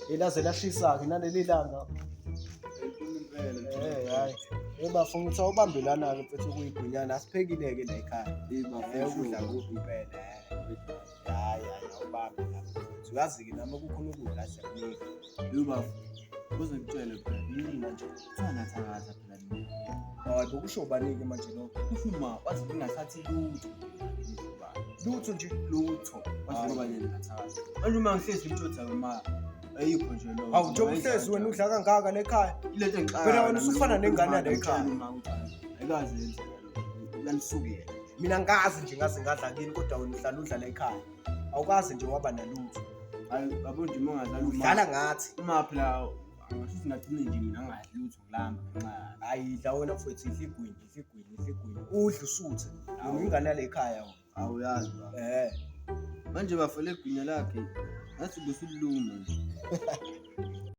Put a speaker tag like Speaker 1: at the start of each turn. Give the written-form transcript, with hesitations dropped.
Speaker 1: Elaze lashisa-ke naleli langa.
Speaker 2: Impela.
Speaker 1: Eh hayi. Eh bafo ngithi awubambelana-ke mfethu okuyigwinyana asiphekile-ke la ekhaya.
Speaker 2: Eh
Speaker 1: Eh ukudla kubi impela. Eh. Hayi hayi awubambe lapho mfethu. Uyazi-ke nami kukhona ukudla siyakunika.
Speaker 2: Yo bafo. Kuze ngitshele phela.
Speaker 1: Yini manje?
Speaker 2: Kuthiwa ngathakatha phela mina.
Speaker 1: Hayi bokusho ubani-ke manje lokho?
Speaker 2: Kusho uma wathi ngingathathi lutho.
Speaker 1: Lutho nje.
Speaker 2: Lutho. Wathi ngoba nje ngingathakatha. Manje uma ngihlezi ngitshotha uma ayikho nje lo.
Speaker 1: Hawu njengoba uhlezi wena udla kangaka la ekhaya.
Speaker 2: Ilento engixaka.
Speaker 1: Phela wena usufana nengane yala ekhaya.
Speaker 2: Ayikaze yenzeka lokho. Uyanisukela.
Speaker 1: Mina ngikazi nje ngaze ngadla kini kodwa wena uhlala udla la ekhaya. Awukaze nje waba nalutho.
Speaker 2: Hayi yabo nje uma ungadlali uma
Speaker 1: Udlala ngathi.
Speaker 2: uma phela angasho ngagcine nje mina ngingadli lutho ngilamba ngenxa yalo.
Speaker 1: Hayi idla wena mfethu idla igwinya, idla igwinya, idla igwinya. Udle usuthe. Wena ingane yala ekhaya wena.
Speaker 2: Awuyazi baba.
Speaker 1: Eh.
Speaker 2: Manje bafo legwinya lakhe ngathi busuluma nje.